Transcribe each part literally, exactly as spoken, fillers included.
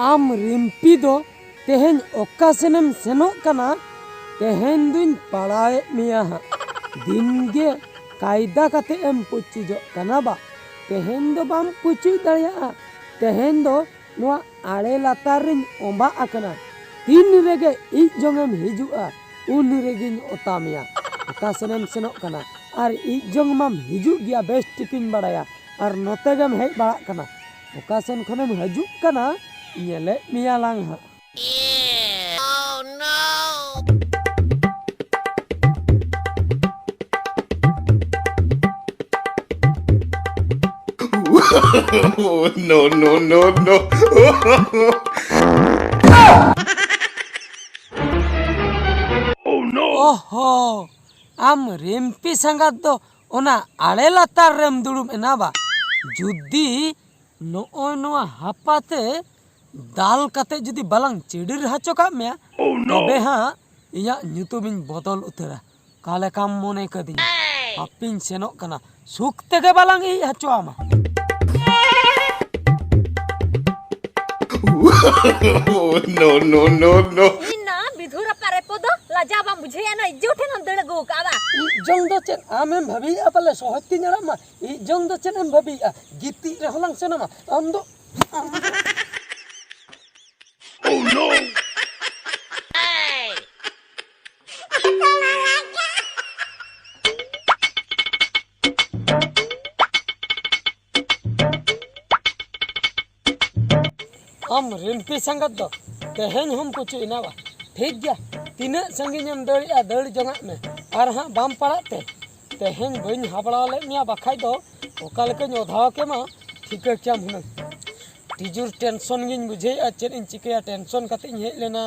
ᱟᱢ ᱨᱤᱢᱯᱤ ᱫᱚ ᱛᱮᱦᱮᱧ ᱚᱠᱟ ᱥᱮᱱᱮᱢ ᱥᱮᱱᱚᱜ ᱠᱟᱱᱟ? ᱛᱮᱦᱮᱧ ᱫᱩᱧ ᱯᱟᱲᱟᱣᱮᱫ ᱢᱮᱭᱟ ᱦᱟᱸᱜ᱾ ᱫᱤᱱ ᱜᱮ ᱠᱟᱭᱫᱟ ᱠᱟᱛᱮ ᱮᱢ ᱯᱩᱪᱩᱡᱚᱜ ᱠᱟᱱᱟ ᱵᱟ᱾ ᱛᱮᱦᱮᱧ ᱫᱚ ᱵᱟᱢ ᱯᱩᱪᱩᱡ ᱫᱟᱲᱮᱭᱟᱜᱼᱟ᱾ ᱛᱮᱦᱮᱧ ᱫᱚ ᱱᱚᱣᱟ ᱟᱲᱮ ᱞᱟᱛᱟᱨ ᱨᱤᱧ ᱚᱸᱵᱟᱜ ᱟᱠᱟᱱᱟ᱾ ᱛᱤᱱ ᱨᱮᱜᱮ ᱤᱡ ᱡᱚᱝ ᱮᱢ ᱦᱤᱡᱩᱜᱼᱟ, ᱩᱱ ᱨᱮᱜᱮᱧ ᱚᱛᱟ ᱢᱮᱭᱟ᱾ ᱚᱠᱟ ᱥᱮᱱᱮᱢ ᱥᱮᱱᱚᱜ ᱠᱟᱱᱟ? ᱟᱨ ᱤᱡ ᱡᱚᱝ ᱢᱟᱢ ᱦᱤᱡᱩᱜ ᱜᱮᱭᱟ, ᱵᱮᱥ ᱴᱷᱤᱠᱤᱧ ᱵᱟᱲᱟᱭᱟ᱾ ᱟᱨ ᱱᱚᱛᱮ ᱜᱮᱢ ᱦᱮᱡ ᱵᱟᱲᱟᱜ ᱠᱟᱱᱟ᱾ ᱚᱠᱟ ᱥᱮᱱ ᱠᱷᱚᱱᱮᱢ ᱦᱤᱡᱩᱜ ᱠᱟᱱᱟ, ᱧᱮᱞᱮᱫ ᱢᱮᱭᱟ ᱞᱟᱝ ᱦᱟᱸᱜ᱾ No, no, no, no. ᱳᱦᱳ, ᱟᱢ ᱨᱤᱢᱯᱤ ᱥᱟᱸᱜᱟᱛ ᱫᱚ ᱚᱱᱟ ᱟᱲᱮ ᱞᱟᱛᱟᱨ ᱨᱮᱢ ᱫᱩᱲᱩᱵ ᱮᱱᱟ ᱵᱟ? ᱡᱩᱫᱤ ᱱᱚᱜᱼᱚᱭ ᱱᱚᱣᱟ ᱦᱟᱯᱟ ᱛᱮ ᱫᱟᱞ ᱠᱟᱛᱮ ᱡᱩᱫᱤ ᱵᱟᱞᱟᱝ ᱪᱤᱰᱤᱨ ᱦᱚᱪᱚ ᱠᱟᱜ ᱢᱮᱭᱟ, ᱛᱚᱵᱮ ᱦᱟᱸᱜ ᱤᱧᱟᱹᱜ ᱧᱩᱛᱩᱢᱤᱧ ᱵᱚᱫᱚᱞ ᱩᱛᱟᱹᱨᱟ᱾ ᱚᱠᱟ ᱞᱮᱠᱟᱢ ᱢᱚᱱᱮ ᱠᱟᱹᱫᱤᱧᱟ? ᱦᱟᱯᱤᱧ ᱥᱮᱱᱚᱜ ᱠᱟᱱᱟ, ᱥᱩᱠ ᱛᱮᱜᱮ ᱵᱟᱞᱟᱝ ᱤᱡ ᱦᱚᱪᱚ ᱟᱢᱟ᱾ No, no, no, no. ᱤᱧ ᱱᱟ ᱵᱤᱫᱷᱩ ᱨᱟᱯᱟᱜ ᱨᱮᱯᱚ ᱫᱚ ᱞᱟᱡᱟ ᱵᱟᱢ ᱵᱩᱡᱷᱟᱹᱣᱮᱫᱼᱟ? ᱱᱟ ᱤᱡᱽᱡᱚ ᱴᱷᱮᱱ ᱮᱢ ᱫᱟᱹᱲ ᱟᱹᱜᱩ ᱠᱟᱜᱼᱟ ᱵᱟ? ᱤᱡᱽ ᱡᱚᱝ ᱫᱚ ᱪᱮᱫ ᱟᱢᱮᱢ ᱵᱷᱟᱹᱵᱤᱭᱮᱫᱼᱟ ᱯᱟᱞᱮ ᱥᱚᱦᱚᱡ ᱛᱤᱧ ᱟᱲᱟᱜ ᱢᱟ? ᱤᱡᱽ ᱡᱚᱝ ᱫᱚ ᱪᱮᱫ ᱮᱢ ᱵᱷᱟᱹᱵᱤᱭᱮᱫᱼᱟ? ᱜᱤᱛᱤᱡ ᱨᱮᱦᱚᱸ ᱞᱟᱝ ᱥᱮᱱᱚᱜᱼᱟ᱾ ᱟᱢ ᱫᱚ ᱟᱢ ᱨᱤᱢᱯᱤ ᱥᱟᱸᱜᱟᱛ ᱫᱚ ᱛᱮᱦᱮᱧ ᱦᱚᱸᱢ ᱯᱩᱪᱩᱡ ᱮᱱᱟ ᱵᱟ? ᱴᱷᱤᱠ ᱜᱮᱭᱟ, ᱛᱤᱱᱟᱹᱜ ᱥᱟᱺᱜᱤᱧ ᱮᱢ ᱫᱟᱹᱲᱮᱜᱼᱟ, ᱫᱟᱹᱲ ᱡᱚᱝᱟᱜ ᱢᱮ᱾ ᱟᱨ ᱦᱟᱸᱜ ᱵᱟᱢ ᱯᱟᱲᱟᱜ ᱛᱮ ᱛᱮᱦᱮᱧ ᱵᱟᱹᱧ ᱦᱟᱵᱲᱟᱣ ᱞᱮᱫ ᱢᱮᱭᱟ, ᱵᱟᱠᱷᱟᱡ ᱫᱚ ᱚᱠᱟ ᱞᱮᱠᱟᱧ ᱚᱫᱷᱟᱣ ᱠᱮᱢᱟ, ᱴᱷᱤᱠᱟᱹ ᱠᱮᱭᱟᱢ ᱦᱩᱱᱟᱹᱝ᱾ ᱴᱤᱡᱩᱨ ᱴᱮᱱᱥᱚᱱ ᱜᱤᱧ ᱵᱩᱡᱷᱟᱹᱣᱮᱫᱼᱟ, ᱪᱮᱫ ᱤᱧ ᱪᱤᱠᱟᱹᱭᱟ, ᱴᱮᱱᱥᱚᱱ ᱠᱟᱛᱮ ᱤᱧ ᱦᱮᱡ ᱞᱮᱱᱟ᱾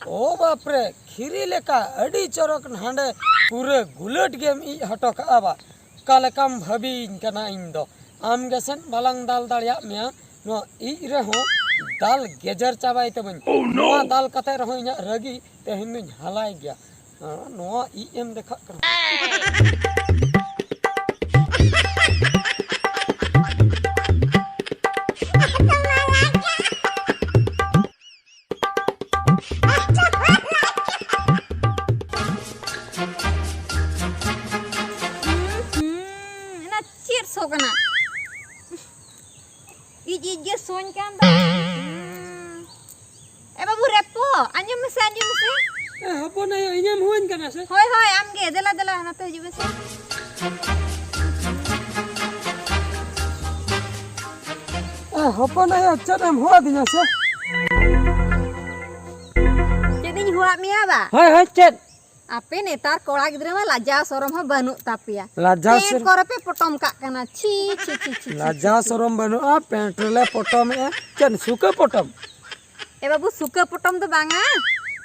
ᱳ ᱵᱟᱯᱨᱮ, ᱠᱷᱤᱨᱤ ᱞᱮᱠᱟ ᱟᱹᱰᱤ ᱪᱚᱨᱚᱠ ᱱᱟᱸᱰᱮ ᱯᱩᱨᱟᱹ ᱜᱩᱞᱟᱹᱴ ᱜᱮᱢ ᱤᱡ ᱦᱚᱴᱚ ᱠᱟᱜᱼᱟ ᱵᱟ᱾ ᱚᱠᱟ ᱞᱮᱠᱟᱢ ᱵᱷᱟᱹᱵᱤᱭᱤᱧ ᱠᱟᱱᱟ ᱤᱧ ᱫᱚ? ᱟᱢ ᱜᱮᱥᱮᱫ ᱵᱟᱞᱟᱝ ᱫᱟᱞ ᱫᱟᱲᱮᱭᱟᱜ ᱢᱮᱭᱟ, ᱱᱚᱣᱟ ᱤᱡ ᱨᱮᱦᱚᱸ ᱫᱟᱞ ᱜᱮᱡᱮᱨ ᱪᱟᱵᱟᱭ ᱛᱟᱹᱢᱟᱹᱧ᱾ ᱱᱚᱣᱟ ᱫᱟᱞ ᱠᱟᱛᱮ ᱨᱮᱦᱚᱸ ᱤᱧᱟᱹᱜ ᱨᱟᱹᱜᱤ ᱛᱮᱦᱮᱧ ᱫᱚᱧ ᱦᱟᱞᱟᱭ ᱜᱮᱭᱟ᱾ ᱦᱮᱸ, ᱱᱚᱣᱟ ᱤᱡ ᱮᱢ ᱫᱮᱠᱷᱟᱜ ᱠᱟᱱᱟ᱾ ᱥᱮ ᱟᱸᱡᱚᱢ ᱢᱮᱥᱮ᱾ ᱮ, ᱦᱚᱯᱚᱱ ᱟᱭᱳ, ᱤᱧᱮᱢ ᱦᱩᱣᱟᱹᱧ ᱠᱟᱱᱟ ᱥᱮ? ᱦᱳᱭ, ᱦᱳᱭ, ᱟᱢᱜᱮ᱾ ᱫᱮᱞᱟ, ᱫᱮᱞᱟ, ᱱᱚᱛᱮ ᱦᱤᱡᱩᱜ ᱢᱮᱥᱮ᱾ ᱮ, ᱦᱚᱯᱚᱱ ᱟᱭᱳ, ᱪᱮᱫ ᱮᱢ ᱦᱚᱦᱚ ᱟᱹᱫᱤᱧᱟ ᱥᱮ? ᱪᱮᱫ ᱤᱧ ᱦᱚᱦᱚᱣᱟᱫ ᱢᱮᱭᱟ ᱵᱟ? ᱦᱳᱭ, ᱦᱳᱭ, ᱪᱮᱫ? ᱟᱯᱮ ᱱᱮᱛᱟᱨ ᱠᱚᱲᱟ ᱜᱤᱫᱽᱨᱟᱹ ᱢᱟ ᱞᱟᱡᱟᱣ ᱥᱚᱨᱚᱢ ᱦᱚᱸ ᱵᱟᱹᱱᱩᱜ ᱛᱟᱯᱮᱭᱟ᱾ ᱞᱟᱡᱟᱣ ᱯᱮᱱᱴ ᱥᱚᱨ- ᱠᱚᱨᱮ ᱯᱮ ᱯᱚᱴᱚᱢ ᱠᱟᱜ ᱠᱟᱱᱟ᱾ ᱪᱷᱤ, ᱪᱷᱤ, ᱪᱷᱤ, ᱪᱷᱤ, ᱪᱷᱤ, ᱞᱟᱡᱟᱣ ᱪᱷᱤ, ᱪᱷᱤ᱾ ᱥᱚᱨᱚᱢ ᱵᱟᱹᱱᱩᱜᱼᱟ, ᱯᱮᱱᱴ ᱨᱮᱞᱮ ᱯᱚᱴᱚᱢᱮᱜᱼᱟ᱾ ᱪᱮᱫ ᱥᱩᱠᱟᱹ ᱯᱚᱴᱚᱢ? ᱮ ᱵᱟᱹᱵᱩ, ᱥᱩᱠᱟᱹ ᱯᱚᱴᱚᱢ ᱫᱚ ᱵᱟᱝᱟ᱾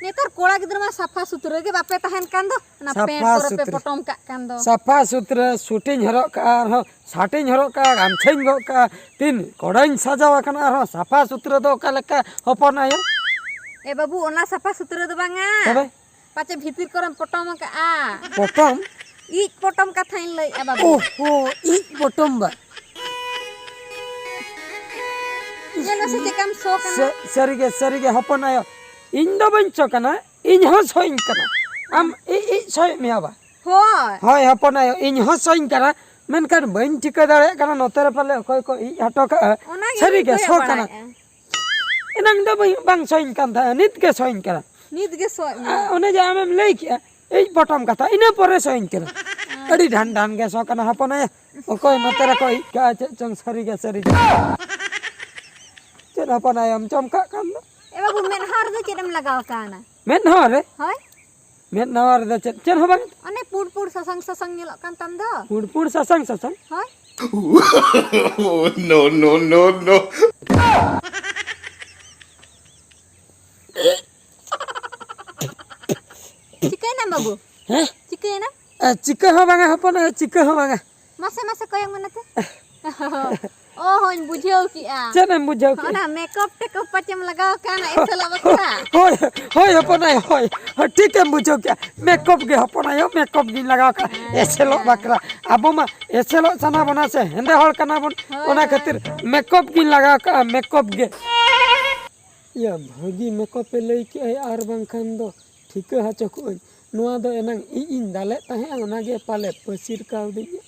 ᱱᱮᱛᱟᱨ ᱠᱚᱲᱟ ᱜᱤᱫᱽᱨᱟᱹ ᱢᱟ ᱥᱟᱯᱷᱟ ᱥᱩᱛᱨᱟᱹ ᱜᱮ ᱵᱟᱯᱮ ᱛᱟᱦᱮᱱ ᱠᱟᱱ ᱫᱚ᱾ ᱚᱱᱟ ᱥᱟᱯᱷᱟ ᱯᱮᱱᱴ ᱠᱚᱨᱮ ᱯᱮ ᱥᱩᱛᱨᱟᱹ᱾ ᱯᱚᱴᱚᱢ ᱠᱟᱜ ᱠᱟᱱ ᱫᱚ᱾ ᱥᱟᱯᱷᱟ ᱥᱩᱛᱨᱟᱹ, ᱥᱩᱴᱤᱧ ᱦᱚᱨᱚᱜ ᱠᱟᱜᱼᱟ, ᱟᱨᱦᱚᱸ ᱥᱟᱴᱤᱧ ᱦᱚᱨᱚᱜ ᱠᱟᱜᱼᱟ, ᱜᱟᱢᱪᱷᱟᱧ ᱜᱚᱜ ᱠᱟᱜᱼᱟ᱾ ᱛᱤᱱ ᱠᱚᱲᱟᱧ ᱥᱟᱡᱟᱣ ᱟᱠᱟᱱᱟ, ᱟᱨᱦᱚᱸ ᱥᱟᱯᱷᱟ ᱥᱩᱛᱨᱟᱹ ᱫᱚ ᱚᱠᱟ ᱞᱮᱠᱟ ᱦᱚᱯᱚᱱ ᱟᱭᱳ? ᱮ ᱵᱟᱹᱵᱩ, ᱚᱱᱟ ᱥᱟᱯᱷᱟ ᱥᱩᱛᱨᱟᱹ ᱫᱚ ᱵᱟᱝᱟ᱾ ᱛᱚᱵᱮ? ᱯᱟᱪᱮ ᱵᱷᱤᱛᱤᱨ ᱠᱚᱨᱮᱢ ᱯᱚᱴᱚᱢ ᱟᱠᱟᱜᱼᱟ᱾ ᱯᱚᱴᱚᱢ? ᱤᱡ ᱯᱚᱴᱚᱢ ᱠᱟᱛᱷᱟᱧ ᱞᱟᱹᱭᱮᱫᱼᱟ ᱵᱟᱹᱵᱩ᱾ ᱳᱦᱳ, ᱤᱡ ᱯᱚᱴᱚᱢ ᱵᱟ᱾ ᱧᱮᱞ ᱢᱮᱥᱮ ᱪᱮᱫᱠᱟᱢ ᱥᱚ ᱠᱟᱱᱟ᱾ ᱥᱟ-, ᱥᱟᱹᱨᱤᱜᱮ, ᱥᱟᱹᱨᱤᱜᱮ ᱦᱚᱯᱚᱱ ᱟᱭᱳ, ᱤᱧ ᱫᱚ ᱵᱟᱹᱧ ᱥᱚ ᱠᱟᱱᱟ, ᱤᱧ ᱦᱚᱸ ᱥᱚᱧ ᱠᱟᱱᱟ᱾ ᱟᱢ ᱤᱡ, ᱤᱡ ᱥᱚᱭᱮᱫ ᱢᱮᱭᱟ ᱵᱟ? ᱦᱳᱭ᱾ ᱦᱳᱭ ᱦᱚᱯᱚᱱ ᱟᱭᱳ, ᱤᱧ ᱦᱚᱸ ᱥᱚᱧ ᱠᱟᱱᱟ, ᱢᱮᱱᱠᱷᱟᱱ ᱵᱟᱹᱧ ᱴᱷᱤᱠᱟᱹ ᱫᱟᱲᱮᱭᱟᱜ ᱠᱟᱱᱟ ᱱᱚᱛᱮ ᱨᱮ ᱯᱟᱞᱮ ᱚᱠᱚᱭ ᱠᱚ ᱤᱡ ᱦᱚᱴᱚ ᱠᱟᱜᱼᱟ᱾ ᱚᱱᱟᱜᱮ ᱥᱟᱹᱨᱤᱜᱮ ᱠᱚᱭᱚᱜ ᱥᱚ ᱠᱟᱱᱟ᱾ ᱵᱟᱲᱟᱭᱮᱫᱼᱟ᱾ ᱮᱱᱟᱝ ᱫᱚ ᱵᱟᱹᱧ, ᱵᱟᱝ ᱥᱚᱧ ᱠᱟᱱ ᱛᱟᱦᱮᱸᱫ, ᱱᱤᱛ ᱜᱮ ᱥᱚᱧ ᱠᱟᱱᱟ᱾ ᱱᱤᱛ ᱜᱮ ᱥᱚ ᱮᱱᱟ᱾ ᱟ, ᱚᱱᱮ ᱡᱮ ᱟᱢᱮᱢ ᱞᱟᱹᱭ ᱠᱮᱜᱼᱟ, ᱤᱡ ᱯᱚᱴᱚᱢ ᱠᱟᱛᱷᱟ, ᱤᱱᱟᱹ ᱯᱚᱨᱮ ᱥᱚᱧ ᱠᱟᱱᱟ᱾ ᱟᱪᱪᱷᱟ᱾ ᱟᱹᱰᱤ ᱰᱷᱟᱱ ᱰᱷᱟᱱ ᱜᱮ ᱥᱚ ᱠᱟᱱᱟ ᱦᱚᱯᱚᱱ ᱟᱭᱳ᱾ ᱚᱠᱚᱭ ᱱᱚᱛᱮ ᱨᱮᱠᱚ ᱤᱡ ᱠᱟᱜᱼᱟ ᱪᱮᱫ ᱪᱚᱝ, ᱥᱟᱹᱨᱤ ᱜᱮ, ᱥᱟᱹᱨᱤ ᱜᱮ᱾ ᱪᱮᱫ ᱦᱚᱯᱚᱱ ᱟᱭᱳᱢ ᱪᱚᱢᱠᱟᱜ ᱠᱟᱱ ᱫᱚ? ᱮ ᱵᱟᱹᱵᱩ, ᱢᱮᱫᱦᱟ ᱨᱮᱫᱚ ᱪᱮᱫ ᱮᱢ ᱞᱟᱜᱟᱣ ᱠᱟᱣᱱᱟ? ᱢᱮᱫᱦᱟ ᱨᱮ? ᱦᱳᱭ᱾ ᱢᱮᱫᱦᱟ ᱨᱮᱫᱚ ᱪᱮᱫ, ᱪᱮᱫ ᱦᱚᱸ ᱵᱟᱝ᱾ ᱚᱱᱮ ᱯᱩᱲ ᱯᱩᱲ ᱥᱟᱥᱟᱝ ᱥᱟᱥᱟᱝ ᱧᱮᱞᱚᱜ ᱠᱟᱱ ᱛᱟᱢ ᱫᱚ᱾ ᱯᱩᱲ ᱯᱩᱲ ᱥᱟᱥᱟᱝ ᱥᱟᱥᱟᱝ? ᱦᱳᱭ᱾ No, no, no, no. ᱪᱤᱠᱟᱹᱭᱮᱱᱟᱢ ᱵᱟᱹᱵᱩ? ᱦᱮᱸ? ᱪᱤᱠᱟᱹᱭᱮᱱᱟᱢ? ᱮ, ᱪᱤᱠᱟᱹ ᱦᱚᱸ ᱵᱟᱝᱟ ᱦᱚᱯᱚᱱ ᱟᱭᱳ, ᱪᱤᱠᱟᱹ ᱦᱚᱸ ᱵᱟᱝᱟ᱾ ᱢᱟᱥᱮ, ᱢᱟᱥᱮ ᱠᱚᱭᱚᱜ ᱢᱮ ᱱᱚᱛᱮ᱾ ᱚ, ᱦᱚᱧ ᱵᱩᱡᱷᱟᱹᱣ ᱠᱮᱜᱼᱟ᱾ ᱪᱮᱫ ᱮᱢ ᱵᱩᱡᱷᱟᱹᱣ ᱠᱮᱜᱼᱟ? ᱚᱱᱟ ᱢᱮᱠᱚᱯ ᱴᱮᱠᱚᱯ ᱯᱟᱪᱮᱢ ᱞᱟᱜᱟᱣ ᱠᱟᱱ ᱮᱥᱮᱞᱚᱜ ᱵᱟᱠᱷᱨᱟ᱾ ᱦᱳᱭ, ᱦᱳᱭ ᱦᱚᱯᱚᱱ ᱟᱭᱳ, ᱦᱳᱭ, ᱦᱳᱭ, ᱴᱷᱤᱠ ᱮᱢ ᱵᱩᱡᱷᱟᱹᱣ ᱠᱮᱜᱼᱟ᱾ ᱢᱮᱠᱚᱯ ᱜᱮ ᱦᱚᱯᱚᱱ ᱟᱭᱳ, ᱢᱮᱠᱚᱯ ᱜᱤᱧ ᱞᱟᱜᱟᱣ ᱠᱟᱜᱼᱟ ᱟᱪᱪᱷᱟ᱾ ᱮᱥᱮᱞᱚᱜ ᱵᱟᱠᱷᱨᱟ᱾ ᱟᱵᱚ ᱢᱟ ᱮᱥᱮᱞᱚᱜ ᱥᱟᱱᱟ ᱵᱚᱱᱟ ᱥᱮ, ᱦᱮᱸᱫᱮ ᱦᱚᱲ ᱠᱟᱱᱟ ᱵᱚᱱ, ᱦᱳᱭ, ᱚᱱᱟ ᱦᱳᱭ᱾ ᱠᱷᱟᱹᱛᱤᱨ ᱢᱮᱠᱚᱯ ᱜᱤᱧ ᱞᱟᱜᱟᱣ ᱠᱟᱜᱼᱟ, ᱢᱮᱠᱚᱯ ᱜᱮ᱾ ᱭᱟ, ᱵᱷᱟᱹᱜᱤ ᱢᱮᱠᱚᱯ ᱮ ᱞᱟᱹᱭ ᱠᱮᱜᱼᱟᱭ, ᱟᱨ ᱵᱟᱝᱠᱷᱟᱱ ᱫᱚ ᱴᱷᱤᱠᱟᱹ ᱦᱚᱪᱚ ᱠᱚᱜᱼᱟᱹᱧ᱾ ᱱᱚᱣᱟ ᱫᱚ ᱮᱱᱟᱝ ᱤᱡ ᱤᱧ ᱫᱟᱞᱮᱫ ᱛᱟᱦᱮᱸᱫ, ᱚᱱᱟᱜᱮ ᱯᱟᱞᱮ ᱯᱟᱹᱥᱤᱨ ᱠᱟᱣᱫᱤᱧᱟ᱾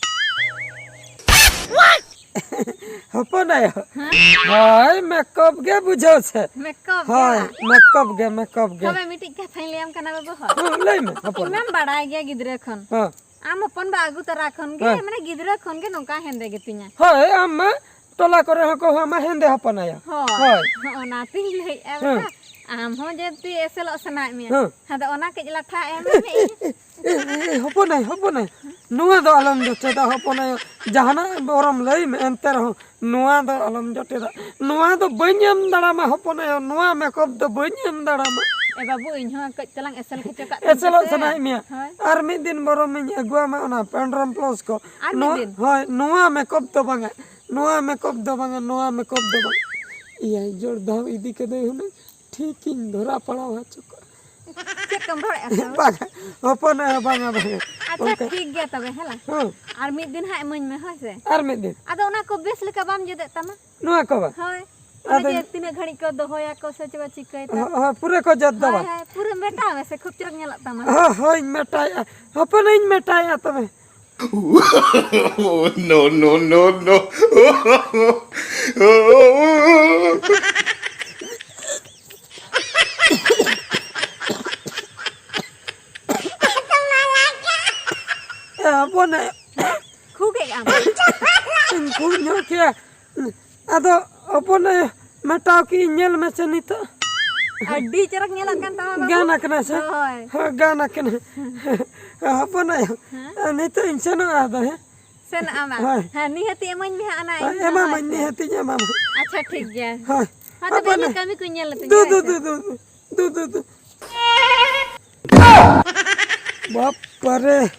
ᱦᱚᱯᱚᱱ ᱟᱭᱳ᱾ ᱦᱮᱸ? ᱦᱳᱭ, ᱢᱮᱠᱚᱯ ᱜᱮ ᱵᱩᱡᱷᱟᱹᱣ ᱥᱮ᱾ ᱢᱮᱠᱚᱯ ᱦᱳᱭ, ᱜᱮ? ᱢᱮᱠᱚᱯ ᱜᱮ, ᱢᱮᱠᱚᱯ ᱜᱮ᱾ ᱛᱚᱵᱮ ᱢᱤᱫᱴᱤᱡ ᱠᱟᱛᱷᱟᱧ ᱞᱟᱹᱭᱟᱢ ᱠᱟᱱᱟ ᱵᱟᱹᱵᱩ ᱦᱚᱲ᱾ ᱦᱮᱸ, ᱞᱟᱹᱭ ᱢᱮ, ᱦᱚᱯᱚᱱ᱾ ᱤᱧ ᱢᱟᱢ ᱵᱟᱲᱟᱭ ᱜᱮᱭᱟ ᱜᱤᱫᱽᱨᱟᱹ ᱠᱷᱚᱱ᱾ ᱦᱮᱸ᱾ ᱟᱢ ᱦᱚᱯᱚᱱ ᱵᱟ ᱟᱹᱜᱩ ᱛᱚᱨᱟ ᱠᱷᱚᱱ ᱜᱮ, ᱦᱮᱸ᱾ ᱢᱟᱱᱮ ᱜᱤᱫᱽᱨᱟᱹ ᱠᱷᱚᱱ ᱜᱮ ᱱᱚᱝᱠᱟ ᱦᱮᱸᱫᱮ ᱜᱮᱛᱤᱧᱟ᱾ ᱦᱳᱭ, ᱟᱢ ᱢᱟ ᱴᱚᱞᱟ ᱠᱚᱨᱮ ᱦᱚᱸᱠᱚ ᱦᱚᱦᱚ ᱟᱢᱟ ᱦᱮᱸᱫᱮ ᱦᱚᱯᱚᱱ ᱟᱭᱳ᱾ ᱦᱳᱭ᱾ ᱦᱳᱭ᱾ ᱚᱱᱟᱛᱤᱧ ᱞᱟᱹᱭᱮᱫᱼᱟ ᱦᱮᱸ᱾ ᱵᱮᱴᱟ, ᱟᱢ ᱦᱚᱸ ᱡᱩᱫᱤ ᱮᱥᱮᱞᱚᱜ ᱥᱟᱱᱟᱭᱮᱫ ᱢᱮᱭᱟ, ᱦᱮᱸ᱾ ᱟᱫᱚ ᱚᱱᱟ ᱠᱟᱹᱡ ᱞᱟᱴᱷᱟ ᱮᱢ ᱢᱮ᱾ ᱮ, ᱮ, ᱮ, ᱦᱚᱯᱚᱱ ᱟᱭᱳ, ᱦᱚᱯᱚᱱ ᱟᱭᱳ, ᱱᱚᱣᱟ ᱫᱚ ᱟᱞᱚᱢ ᱡᱚᱴᱮᱫᱟ ᱦᱚᱯᱚᱱ ᱟᱭᱳ᱾ ᱡᱟᱦᱟᱱᱟᱜ ᱵᱚᱨᱚᱢ ᱞᱟᱹᱭ ᱢᱮ, ᱮᱱᱛᱮ ᱨᱮᱦᱚᱸ ᱱᱚᱣᱟ ᱫᱚ ᱟᱞᱚᱢ ᱡᱚᱴᱮᱫᱟ᱾ ᱱᱚᱣᱟ ᱫᱚ ᱵᱟᱹᱧ ᱮᱢ ᱫᱟᱲᱟᱢᱟ ᱦᱚᱯᱚᱱ ᱟᱭᱳ, ᱱᱚᱣᱟ ᱢᱮᱠᱚᱯ ᱫᱚ ᱵᱟᱹᱧ ᱮᱢ ᱫᱟᱲᱟᱢᱟ᱾ ᱮ ᱵᱟᱹᱵᱩ, ᱤᱧ ᱦᱚᱸ ᱠᱟᱹᱡ ᱛᱟᱞᱟᱝ ᱮᱥᱮᱞ ᱦᱚᱪᱚ ᱠᱟᱜ ᱛᱤᱧ ᱮᱥᱮᱞᱚᱜ ᱯᱮᱥᱮ᱾ ᱥᱟᱱᱟᱭᱮᱫ ᱢᱮᱭᱟ? ᱦᱳᱭ᱾ ᱟᱨ ᱢᱤᱫ ᱫᱤᱱ ᱵᱚᱨᱚᱢ ᱤᱧ ᱟᱹᱜᱩᱣᱟᱢᱟ ᱚᱱᱟ ᱯᱮᱱᱰᱨᱚᱢ ᱯᱞᱟᱥ ᱠᱚ᱾ ᱟᱨ ᱢᱤᱫ ᱱᱚᱣᱟ, ᱫᱤᱱ? ᱦᱳᱭ, ᱱᱚᱣᱟ ᱢᱮᱠᱚᱯ ᱫᱚ ᱵᱟᱝᱟ, ᱱᱚᱣᱟ ᱢᱮᱠᱚᱯ ᱫᱚ ᱵᱟᱝᱟ, ᱱᱚᱣᱟ ᱢᱮᱠᱚᱯ ᱫᱚ ᱵᱟᱝ᱾ ᱮᱭᱟᱭ ᱡᱚᱲ ᱫᱷᱟᱣ ᱤᱫᱤ ᱠᱟᱫᱮ ᱦᱩᱱᱟᱹᱝ ᱴᱷᱤᱠᱤᱧ ᱫᱷᱚᱨᱟ ᱯᱟᱲᱟᱣ ᱦᱚᱪᱚ ᱠᱚᱜᱼᱟ᱾ ᱪᱮᱫ ᱠᱚᱢ ᱨᱚᱲᱮᱫᱼᱟ ᱥᱮ? ᱵᱟᱝᱟ, ᱦᱚᱯᱚᱱ ᱟᱭᱳ, ᱵᱟᱝᱟ, ᱵᱟᱝᱟ᱾ ᱟᱪᱪᱷᱟ, ᱚᱱᱠᱟ ᱴᱷᱤᱠ ᱜᱮᱭᱟ ᱛᱚᱵᱮ, ᱦᱮᱸ ᱞᱟ? ᱦᱮᱸ᱾ ᱟᱨ ᱢᱤᱫ ᱫᱤᱱ ᱦᱟᱸᱜ ᱤᱢᱟᱹᱧ ᱢᱮ, ᱦᱳᱭ ᱥᱮ? ᱟᱨ ᱢᱤᱫ ᱫᱤᱱ᱾ ᱟᱫᱚ ᱚᱱᱟ ᱠᱚ ᱵᱮᱥ ᱞᱮᱠᱟ ᱵᱟᱢ ᱡᱩᱛᱮᱫ ᱛᱟᱢᱟ᱾ ᱱᱚᱣᱟ ᱠᱚ ᱵᱟᱝ? ᱦᱳᱭ᱾ ᱟᱫᱚ ᱚᱱᱮ ᱡᱮ ᱛᱤᱱᱟᱹᱜ ᱜᱷᱟᱹᱲᱤᱡ ᱠᱚ ᱫᱚᱦᱚᱭᱟᱠᱚ ᱥᱮ ᱪᱮᱫ ᱠᱚ ᱪᱤᱠᱟᱹᱭ ᱛᱟᱢᱟ? ᱦᱳᱭ, ᱦᱳᱭ, ᱯᱩᱨᱟᱹ ᱠᱚ ᱡᱚᱛ ᱫᱚ ᱦᱳᱭ, ᱵᱟᱝ? ᱦᱳᱭ, ᱯᱩᱨᱟᱹ ᱢᱮᱴᱟᱣ ᱢᱮᱥᱮ, ᱠᱷᱩᱵ ᱪᱮᱦᱨᱟ ᱧᱮᱞᱚᱜ ᱛᱟᱢᱟ᱾ ᱦᱳᱭ, ᱦᱳᱭ, ᱢᱮᱴᱟᱭᱮᱜᱼᱟ᱾ ᱦᱚᱯᱚᱱ ᱤᱧ ᱢᱮᱴᱟᱭᱮᱜᱼᱟ ᱛᱚᱵᱮ᱾ No, no, no, no. ᱮ, ᱦᱚᱯᱚᱱ ᱟᱭᱳ᱾ ᱠᱷᱩᱜᱮᱫ ᱟᱢ? ᱤᱧ ᱠᱷᱩᱜ ᱧᱚᱜ ᱠᱮᱜᱼᱟ᱾ ᱟᱫᱚ ᱦᱚᱯᱚᱱ ᱟᱭᱳ, ᱢᱮᱴᱟᱣ ᱠᱮᱜᱼᱟᱹᱧ, ᱧᱮᱞ ᱢᱮᱥᱮ ᱱᱤᱛᱚᱜ᱾ ᱟᱹᱰᱤ ᱪᱚᱨᱚᱠ ᱧᱮᱞᱚᱜ ᱠᱟᱱ ᱛᱟᱢᱟ ᱵᱟᱹᱵᱩ᱾ ᱜᱟᱱ ᱟᱠᱟᱱᱟ ᱥᱮ? ᱦᱳᱭ᱾ ᱦᱳᱭ, ᱜᱟᱱ ᱟᱠᱟᱱᱟ᱾ ᱦᱚᱯᱚᱱ ᱟᱭᱳ, ᱦᱮᱸ? ᱱᱤᱛᱚᱜ ᱤᱧ ᱥᱮᱱᱚᱜᱼᱟ ᱟᱫᱚ, ᱦᱮᱸ? ᱥᱮᱱᱚᱜ ᱟᱢ ᱵᱟᱝ? ᱦᱳᱭ᱾ ᱦᱮᱸ, ᱱᱤᱦᱟᱹᱛᱤ ᱤᱢᱟᱹᱧ ᱢᱮ ᱦᱟᱸᱜ ᱚᱱᱟ ᱦᱳᱭ, ᱤᱧ ᱦᱚᱸ, ᱮᱢᱟᱢᱟᱹᱧ, ᱦᱳᱭ ᱥᱮ᱾ ᱱᱤᱦᱟᱹᱛᱤᱧ ᱮᱢᱟᱢᱟ᱾ ᱟᱪᱪᱷᱟ, ᱴᱷᱤᱠ ᱜᱮᱭᱟ᱾ ᱦᱳᱭ᱾ ᱦᱳᱭ, ᱛᱚᱵᱮ ᱦᱚᱯᱚᱱ ᱤᱧᱟᱹᱜ ᱟᱭᱳ᱾ ᱠᱟᱹᱢᱤ ᱠᱚᱧ ᱧᱮᱞ ᱞᱮᱛᱮ ᱫᱩ, ᱦᱳᱭ ᱫᱩ, ᱥᱮ᱾ ᱫᱩ, ᱫᱩ, ᱫᱩ, ᱫᱩ᱾ ᱫᱩ, ᱫᱩ, ᱫᱩ᱾ ᱵᱟᱯ ᱨᱮ,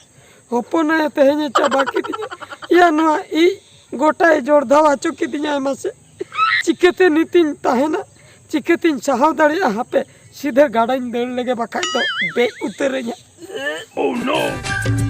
ᱦᱚᱯᱚᱱ ᱟᱭᱳ ᱛᱮᱦᱮᱧ ᱮ ᱪᱟᱵᱟ ᱠᱤᱫᱤᱧᱟ᱾ ᱭᱟ, ᱱᱚᱣᱟ ᱤᱡ ᱜᱚᱴᱟᱭ ᱡᱚᱲᱫᱷᱟᱣ ᱦᱚᱪᱚ ᱠᱤᱫᱤᱧᱟᱭ ᱢᱟᱥᱮ᱾ ᱪᱤᱠᱟᱹᱛᱮ ᱱᱤᱛᱤᱧ ᱛᱟᱦᱮᱱᱟ? ᱪᱤᱠᱟᱹᱛᱤᱧ ᱥᱟᱦᱟᱣ ᱫᱟᱲᱮᱭᱟᱜᱼᱟ? ᱦᱟᱯᱮ, ᱥᱤᱫᱷᱟᱹ ᱜᱟᱰᱟᱧ ᱫᱟᱹᱲ ᱞᱮᱜᱮ, ᱵᱟᱠᱷᱟᱡ ᱫᱚ ᱵᱮᱡ ᱩᱛᱟᱹᱨᱟᱹᱧᱟ᱾ Oh no!